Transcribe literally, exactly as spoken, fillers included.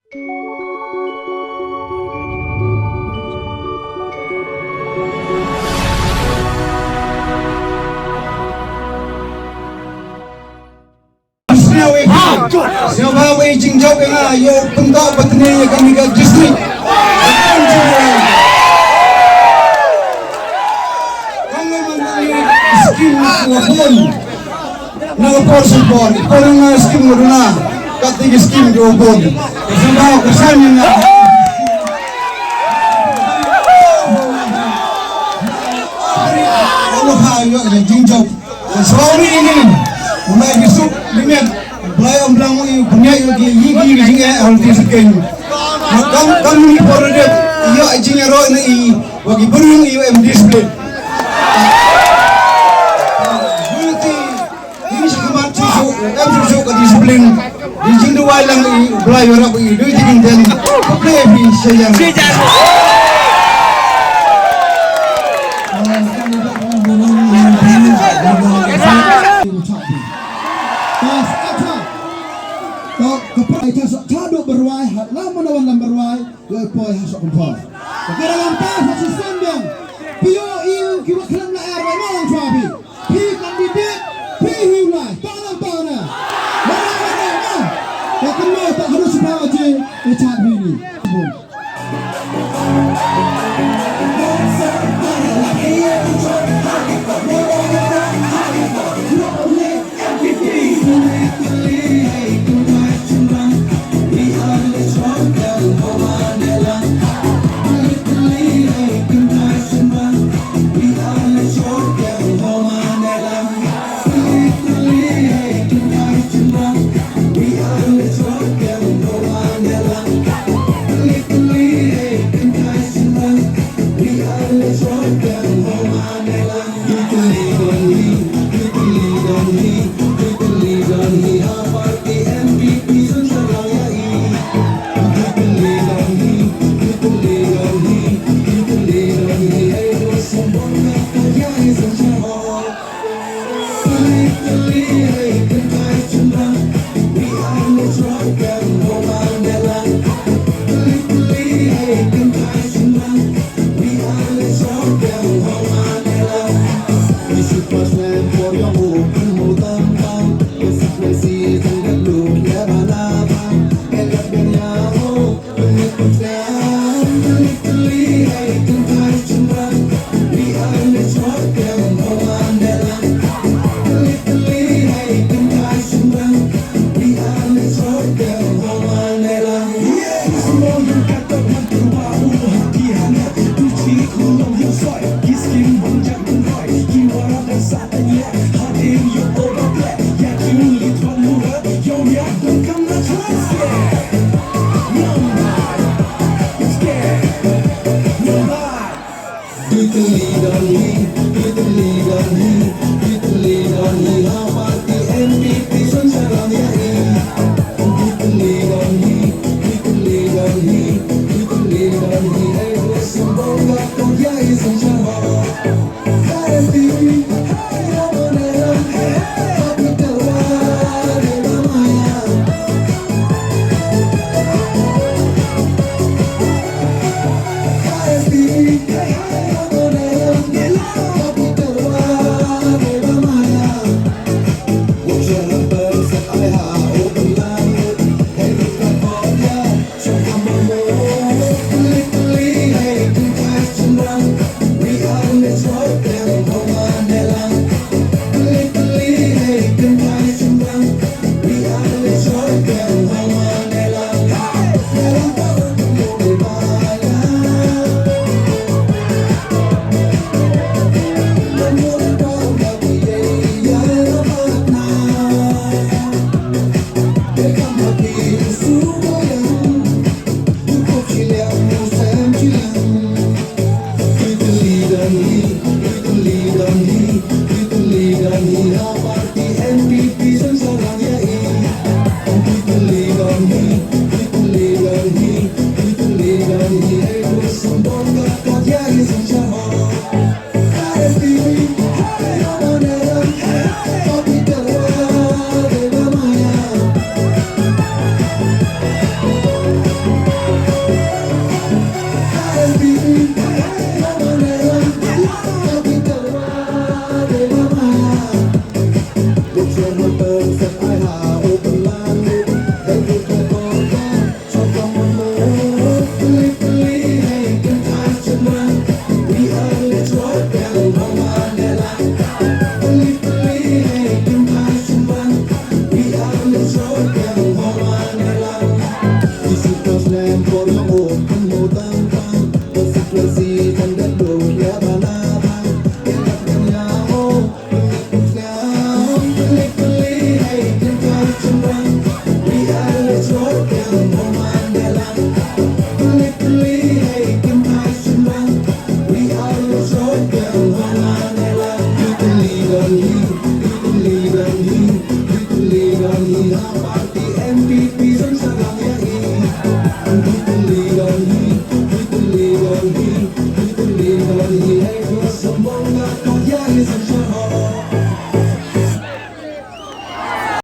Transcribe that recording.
Sngewbha wei jingjop ïa nga ïoh pyndoh ba tne ïa kane ka district. Skim wa bun. Na ka por sha por, por na skim wa duna. Kat ki skim ki wa bun. Sngewbha ka sani na. Allah ha ïoh jingjop. Sorry ini. Umai ki suk limit. Blai om blang i punya i ki i ki i ki eh al ti sukeng. Kam kam ni por de. Ïoh jingïaroh na i wa ki bun i em discipline. Unity. Ini sa kamat suk em suk ka discipline. Di jingduwai lang i Blai ïarap i dui jingden. Ka Blai phi sha ïa. Bas, acha. To, ka prai ta sa, ta do berwai, ha, lam mana wan lam berwai, yo poi ha sok pon. Ka kira lam ta sa si sendang. Pio i ki wa khlem la er, wai ma lang chwa bi. Phi candidate, phi hiu lai, ta lam ta na. Wai ma lang na. Ka kynmaw ta hadu si pa wa ji, e chat bi ni. Bun.